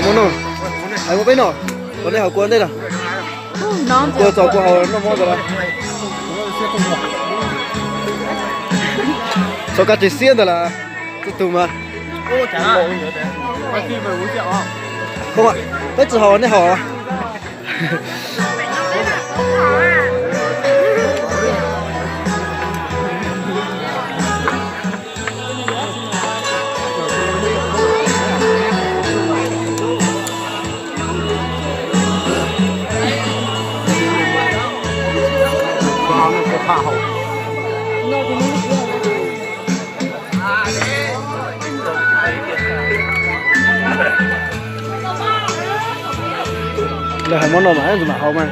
No, hais muaj peb no, ua nej haus kua ntej no. Kua txaus kua haus noj mov ntawd. Txog kab tsis xiab ntawd las, txhua tus mas. Peb tsis haus nej haus. Lawv hais muab no mas mam haus mas.